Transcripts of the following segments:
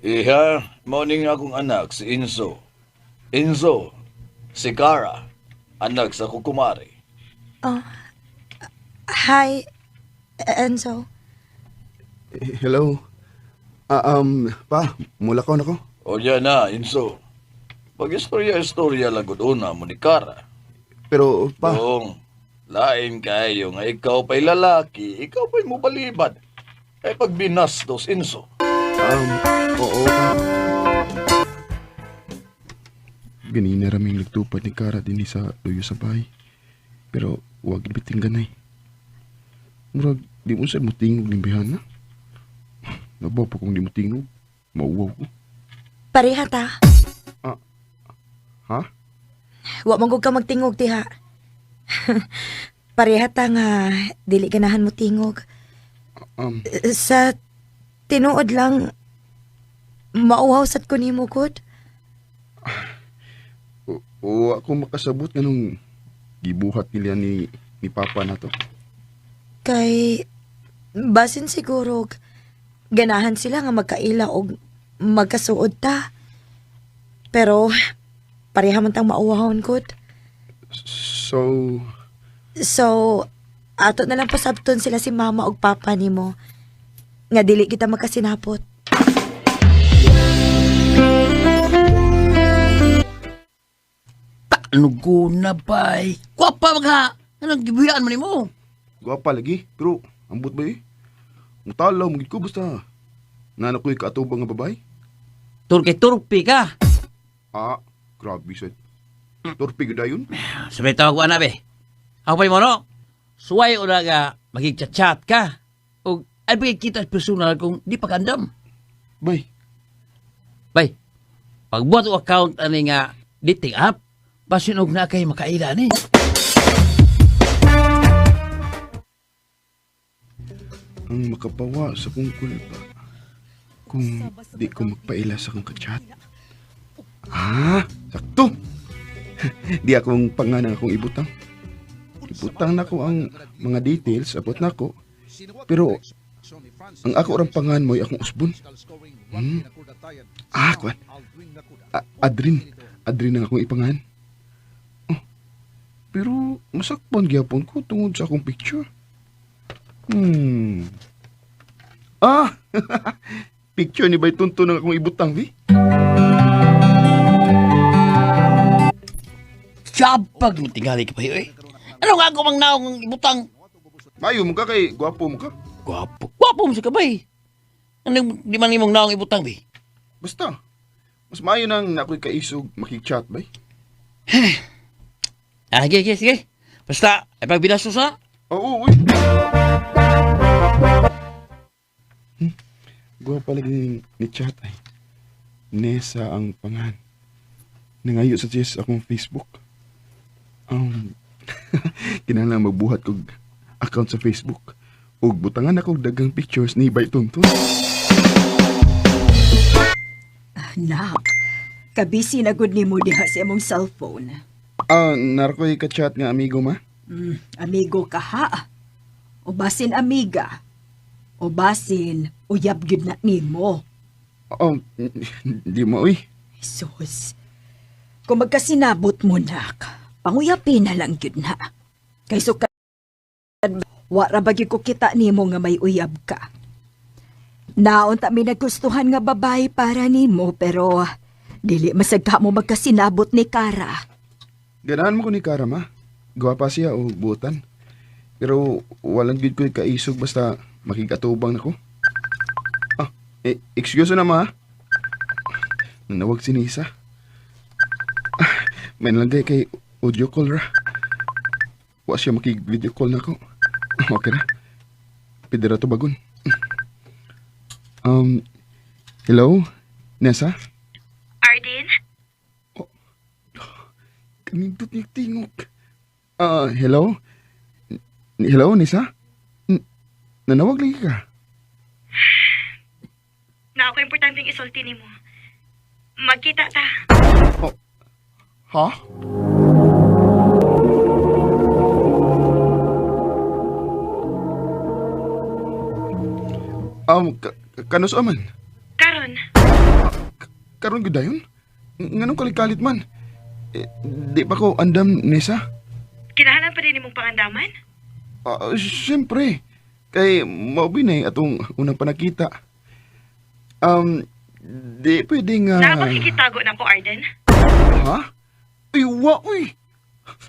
Iha, morning akong anak si Enzo. Enzo, si Cara, anak sa kukumari. Oh, hi, Enzo. Eh, hello. Pa, mula ko na ko. O yan na, Enzo. Pag-istorya-istorya lang gud una mo ni Cara. Pero, pa, Dong, lain kayo nga ikaw pa'y lalaki, ikaw pa'y mubalibad. Ay pagbinastos, Enzo. Oo, pa. Ganina raming nagtupad ni Cara din sa luyo sa bahay. Pero, wag biting ganay. Murag, di mo sa mo tingog ni Bihana. Nabaw pa kung di mo tingog. Mauwaw ko. Pareha ta. Ha? Wa man gud ka magtingog diha. Pareha ta nga dili ganahan mo tingog. Sa tinuod lang mauhaw sad ko nimo gud. O, ako makasabot nga nung gibuhat nila ni Papa na to. Kay basin siguro ganahan sila nga magkaila og magkasuod ta. Pero pareha man tang mauhawon gud. So, So ato na lang pasabton sila si mama og papa nimo nga dili kita magkasinapot. Ano na bay? Kwapa magha! Anong gibuyaan mo nimo? Gwapa lagi, pero ambot ba eh? Mutalaw, magid ko basta. Nana ko'y kaatubang nga babae. Turkey turpi ka. Ah, grabe sad. Torpe gud dayon. Sabay tawag ko ana be. Ako pa'y mo no? Suway o na nga magigchat-chat ka. O ay bagay kita sa personal kung di pa kandam. Bay, Bay, pagbuhat o account ani nga dating app, basin og na kay makaila ni. Ang makapawa sa kong kulpa kung di ko magpaila sa kong kachat. Ah, sakto. Di akong panganang akong ibutang. Ibutang na ko ang mga details abot na ko. Pero ang ako orang pangan mo'y akong usbon. Hmm. Ah, kuan. Adrin. Adrin ang akong ipangan. Oh, pero masakpan gyapon ko tungod sa akong picture. Ah! Picture ni Bay Tunto ng akong ibutang, vi. Tsabag mo tingali ka pa eh. Ano nga ako mang naong ang ibutang? Mayo mo ka kay gwapo mo ka. Gwapo. Gwapo mo sa kabay. Ano di man imong naong ibutang be? Basta. Mas maayo nang ako'y kaisog makikchat, bay. Ah, sige, sige, sige. Basta, ay pagbinasos ha. Oo, uy. Gwapa lagi ni chat ay. Nesa ang pangan. Nangayo sa siya sa akong Facebook. Kinahanglan magbuhat kog account sa Facebook. Ug butangan ako og daghang pictures ni Bay Tunton. Nak, kabisi na gud nimo diha sa imong cellphone. Ah, narkoy ka-chat nga amigo ma. Amigo ka ha. O basin amiga. O basin uyab gyud na nimo. Oh, di mo uy. Sus. Kung magkasinabot mo nak, panguyapin na lang gyud na. Kay sukad wa ra ba gyud ko kita nimo nga may uyab ka. Naunta mi nagustuhan nga babae para nimo pero dili masagka mo magkasinabot ni Kara. Ganahan mo ko ni Kara ma. Gwapa siya o buutan. Pero walang gid ko'y kaisog basta makikatubang nako. Ah, eh, excuse na ma. Nanawag si Nisa. Ah, may nalagay kay audio call ra. Wa siya makig-video call nako. Okay ra. Pwede ra to bagon. Hello, Nessa? Arden? Kanindot niya tingog. Ah, hello? Hello, Nisa? Nanawag lagi ka? Na ako importanteng isulti nimo. Magkita ta. Ha? Kanus aman? Karon. Karon gud dayon? Nganong kalit-kalit man? Eh, di pa ko andam, Nessa? Kinahanglan pa din imong pangandaman? Ah, siyempre. Kay mao na atong unang panakita. Di pwede nga... Nakapagkikitago na ko, Arden. Ha? Ay, wa, uy!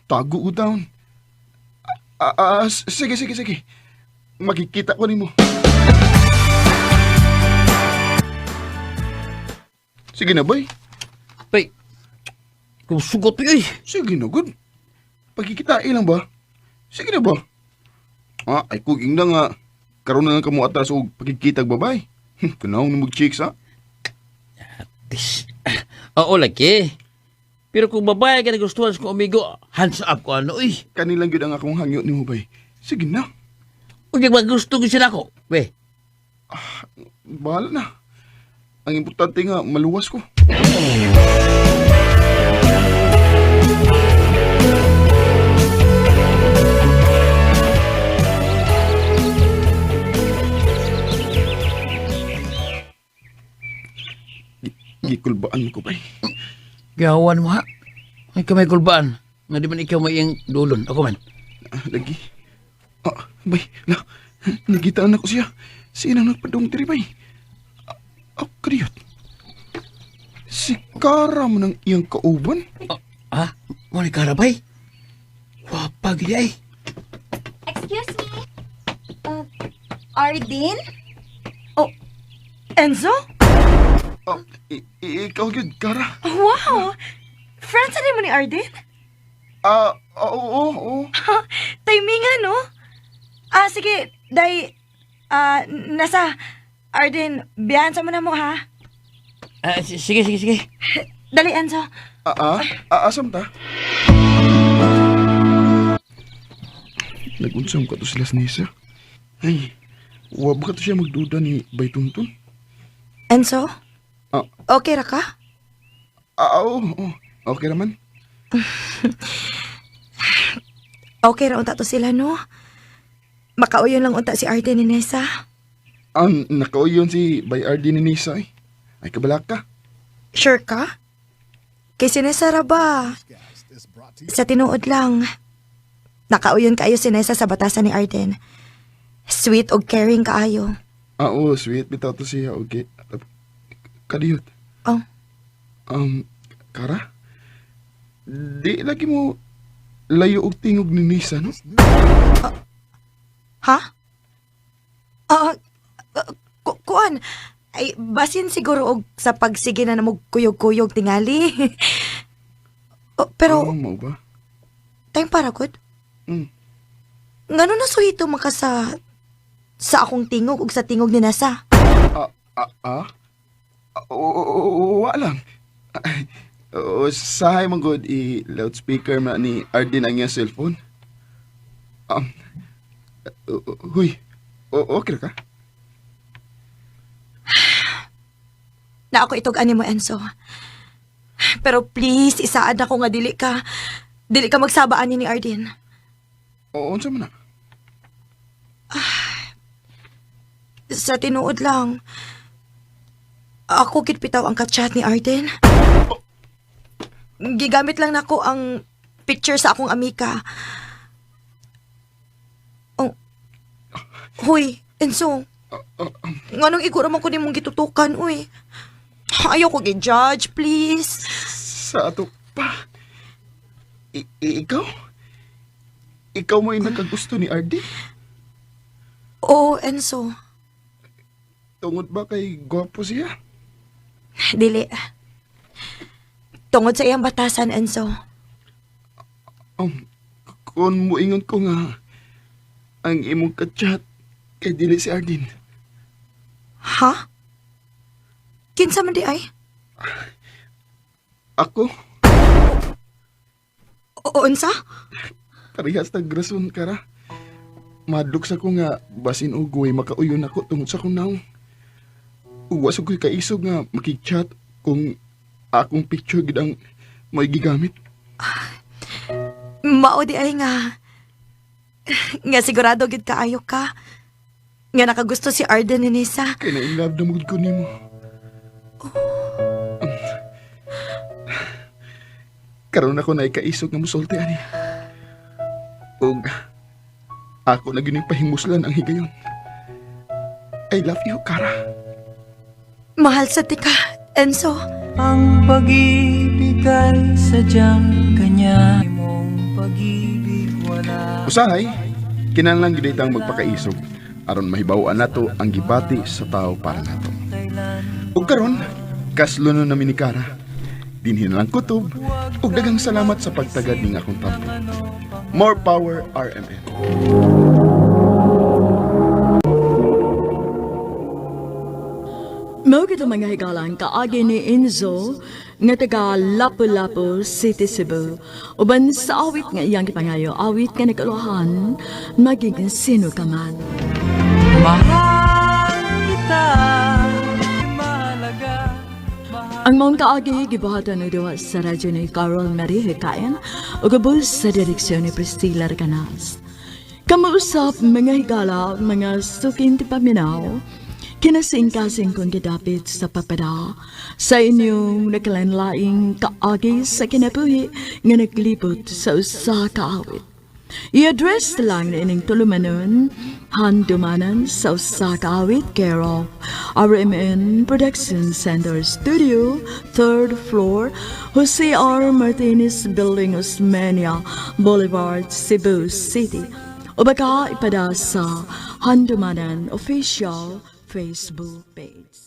Tago ko down. Sige, sige, sige. Makikita ko nimo. Sige na, boy. Bay, kung sugot eh. Sige na, good. Pagkikita lang ba? Sige na ba? Ah, ay kuging na nga. Karoon na lang kamo atras og pagkikita babay. Kanaw na mag-chicks, ha? Tis. Oo, laki. Pero kung babae ka nagustuhan sa kong amigo, hands up ko ano, uy. Kanilang gyud ang akong hangyo nimo, bay. Sige na. Uy, magusto ko sila ko. We, Bahala na. Ang importante nga, maluwas ko. Gikulbaan ko ba eh. gawan mo ha. Ay, kamay kulbaan. Nga di man ikaw may iyang dulon. Ako man. Ah, lagi. Ah, bay, la, nagitaan ako siya. Sino nagpadung diri, bay? Ah, ah, kadiyot. Si Kara mo ng iyang kauban? Oh, ha? Mo ni karabay? Wapag di ay. Excuse me. Arden? Oh, Enzo? Ah, ikaw gyud, Kara. Wow! Friends na mo ni Arden? Ah, oo, oo, oo. Timingan, no? Ah, sige. Day, ah, nasa, Arden, biyahan sa muna mo, ha? Ah, sige, sige, sige. Dali, Enzo. Ah, ah, ah, asam ta? Nagunsam ka to sila sa Nisa. Ay, wa ba ka to siya magduda ni Baytuntun? Enzo? Ah. Okay ra ka? Ah, oo, oo. Okay naman. Okay ra unta to sila, no? Makauyon lang unta si Arden ni Nessa. Ang nakauyon si Bay RD ni Nisa eh. Ay, kabalak ka. Sure ka? Kay si Nessa ra ba? Sa tinuod lang. Nakauyon kaayo si Nessa sa batasan ni Arden. Sweet og caring kaayo. Ah, oo, sweet. Bitaw to siya. Okay. Kadiyot. Oh. Kara? Di lagi mo layo og tingog ni Nisa, no? Ha? Ah, ah, kuan. Ay, basin siguro og sa pagsige na namog kuyog-kuyog tingali. Oh, pero, Oo, mao ba? tayong para good. Ngano na suhito maka sa akong tingog ug sa tingog ni Nessa? Ah, ah, ah? Ah, oo, oo, oo, wa lang. Ay, oo, sahay man good i-loudspeaker man ni Arden ang iyang cellphone. Um, huy, okay ra ka? Na ako itog ani mo, Enzo. Pero please, isaad ako nga dili ka. Dili ka magsaba ani ni Arden. Oo, unsa man na? Sa tinuod lang, ako gid bitaw ang kachat ni Arden. Gigamit lang nako ang picture sa akong amika. Oh. Huy, Enzo. Nganong iguro man ko nimong gitutukan, uy. Ayaw ko gi-judge, please. Sa ato pa. Ikaw? Ikaw mo yung nagkagusto ni Arden? Oo, Enzo. Tungod ba kay gwapo siya? Dili. Tungod sa iyang batasan, Enzo. Kung muingon ko nga, ang imong kachat kay dili si Arden. Ha? Kinsa man di ay? Ako, O unsa? parehas tag rason kara. Madlok sa ko nga basin og way makauyon ako tungod sa akong naong. Uwa sa ko'y kaisog nga makigchat kung akong picture gid ang may gigamit. Mao di ay nga. Nga sigurado gid kaayo ka. Nga nakagusto si Arden ni Nisa. Kay na in love na mugod ko nimo. Karon ako na ikaisog nga musulti ani. Ug ako na gyud ning pahimuslan ang higayon. I love you, Kara. Mahal sa tika, Enzo. Ang pag-ibig ay sadyang kanya. Imong pag-ibig wala. Usahay, kinahanglan gyud itang magpakaisog aron mahibaw-an nato ang gibati sa tao para nato. Ug karon, kaslunon nami ni Kara. Dinhi na lang kutob ug daghang salamat sa pagtagad ning akong tampo. More power, RMN. Mao gito, mga higalang, kaagi ni Enzo nga taga Lapu-Lapu City, Cebu. Uban sa awit nga iyang gipangayo, awit nga nagkaluhan, "Maging Sino Ka Man." Mahal kita, mahalaga. Ang maong kaagi gibuhatan og duwa sa radyo ni Carol Marie Hikayan ug ubos sa direksyon ni Priscilla Recanas. Kamausap, mga higala, mga suking tipaminaw, kinasingkasing kong gidapit sa papada sa inyong nagkalainlaing kaagi sa kinabuhi nga naglibot sa usa ka awit. I-address lang na ining tulumanon, "Handumanan sa usa ka awit," care of RMN Production Center Studio, third floor, Jose R. Martinez Building, Osmeña Boulevard, Cebu City. O baka ipada sa Handumanan Official Facebook page.